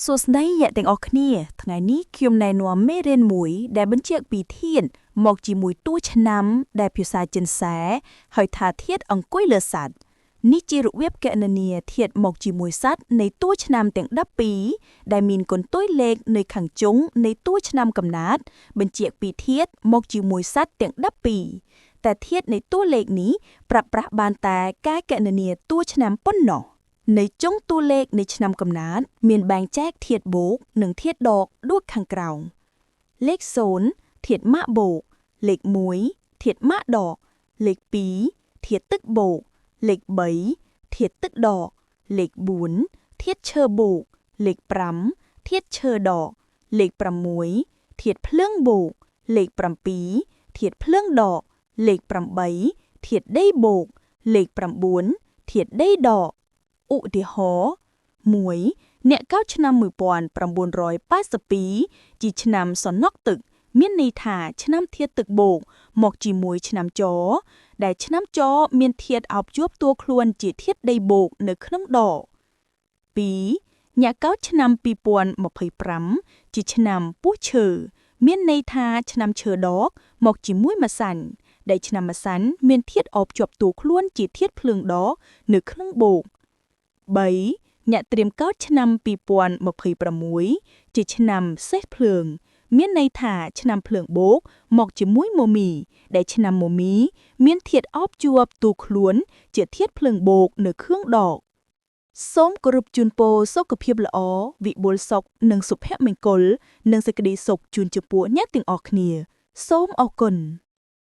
សួស្តីអ្នកទាំងអស់គ្នាថ្ងៃនេះខ្ញុំណែនាំមេរៀនមួយដែលបញ្ជាក់ពីធាតុមកជាមួយតួឆ្នាំដែលភាសាចិនសែហៅថាធាតុអង្គុយលើសត្វនេះជារបៀបគណនាធាតុមកជាមួយសត្វនៃតួឆ្នាំទាំង12ដែលមានកន្ទុយលេខនៅខាងចុងនៃតួឆ្នាំកំណើតបញ្ជាក់ពីធាតុមកជាមួយសត្វទាំង12តែធាតុនៃតួលេខនេះប្រើប្រាស់បានតែការគណនាតួឆ្នាំប៉ុណ្ណោះ នៅចុងតួលេខនៃឆ្នាំកំណើតមានបែងចែកធាតុបូកនិងធាតុដកដូចខាងក្រោមលេខ0ធាតុម៉ាក់បូកលេខ1ធាតុម៉ាក់ដកលេខ2ធាតុទឹកបូកលេខ3ធាតុទឹកដកលេខ4ធាតុឈើបូកលេខ5ធាតុឈើដកលេខ6ធាតុភ្លើងបូកលេខ7ធាតុភ្លើងដកលេខ8ធាតុដីបូកលេខ9ធាតុដីដក ឧទាហរណ៍1អ្នកកើតឆ្នាំ1982ជាឆ្នាំសណុកទឹក មានន័យថាឆ្នាំធាតុទឹកបូកមកជាមួយឆ្នាំចដែលឆ្នាំចមានធាតុអោបជាប់តួខ្លួនជាធាតុដីបូកនៅក្នុងដក2អ្នកកើតឆ្នាំ2025ជាឆ្នាំពស់ឈើមានន័យថាឆ្នាំឈើដកមកជាមួយម្សាញ់ដែលឆ្នាំម្សាញ់មានធាតុអោបជាប់តួខ្លួនជាធាតុភ្លើងដកនៅក្នុងបូក 3អ្នកត្រៀមកើតឆ្នាំ2026ជាឆ្នាំសេះភ្លើង មានន័យថាឆ្នាំភ្លើងបូកមកជាមួយមមី ដែលឆ្នាំមមី មានធាតុអបជួបទូខ្លួន ជាធាតុភ្លើងបូកនៅគ្រឿងដក សូមគោរពជូនពរសុខភាពល្អវិបុលសុខនិងសុភមង្គល និងសេចក្តីសុខជូនចំពោះអ្នកទាំងអស់គ្នា សូមអរគុណ។